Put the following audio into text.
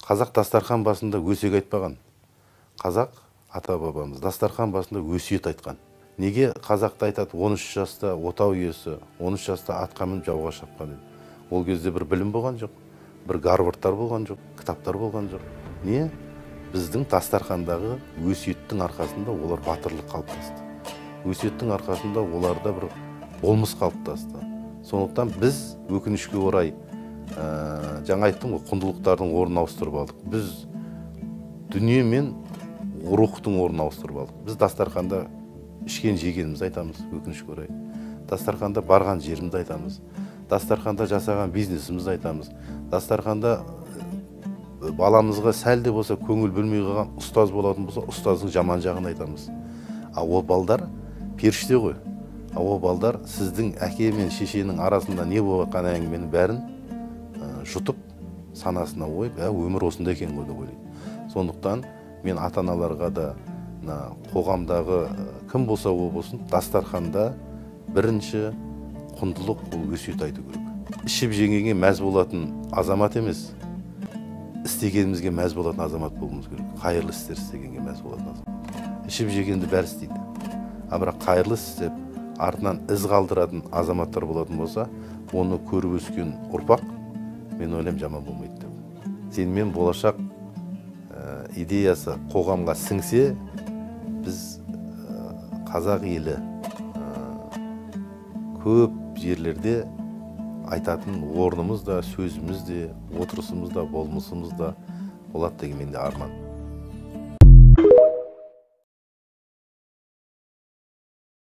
Қазақ дастархан басында өсек айтпаған. Қазақ ата-бабамыз дастархан басында өсиет айтқан. Неге қазақта айтады 13 жаста отау иесі, 13 жаста атқа мініп жауға шапқан дейді. Ол кезде бір білім болған жоқ, бір Гарвардтар болған жоқ, кітаптар болған жоқ. Не? Біздің дастархандағы өсиеттің арқасында олар батырлық қалыптасты. Өсиеттің арқасында оларда бір болмыс қалыптасты. Сондықтан біз өкінішке орай, жаңа айттым ғой, құндылықтардың орнын ауыстырып алдық. Біз дүние мен рухтың орнын ауыстырып алдық. Біз дастарханда ішкен жегенімізді айтамыз, өкінішке орай. Дастарханда барған жерімізді айтамыз. Дастарханда жасаған бизнесімізді айтамыз. Дастарханда баламызға сәл де болса көңіл бөлмей қалған ұстаз болатын болса, ұстаздың жаман жағын айтамыз. А ол балдар періште ғой. А ол балдар сіздің әке мен шешенің арасында не болып жатқан әңгіменің бәрін жұтып, санасына ойып, өмір осындай екен ғой деп ойлайды. Сондықтан мен ата-аналарға да, мына қоғамдағы кім болса ол болсын, дастарханда бірінші құндылық ол өсиет айту керек. Ішіп жегенге мәз болатын азамат емес, істегенімізге мәз болатын азамат болуымыз керек. Қайырлы істер істегенге мәз болатын азамат. Ішіп жегенді бәрі істейді. А бірақ қайырлы іс істеп, артынан із қалдыратын азаматтар болатын болса, оны көріп өскен ұрпақ, мен ойлаймын, жаман болмайды деп. Сенімен болашақ идеясы қоғамға сіңсе, біз қазақ елі көп жерлерде айтатын орнымыз да, сөзіміз де, отырысымыз да, болмысымыз да болады деген менде арман.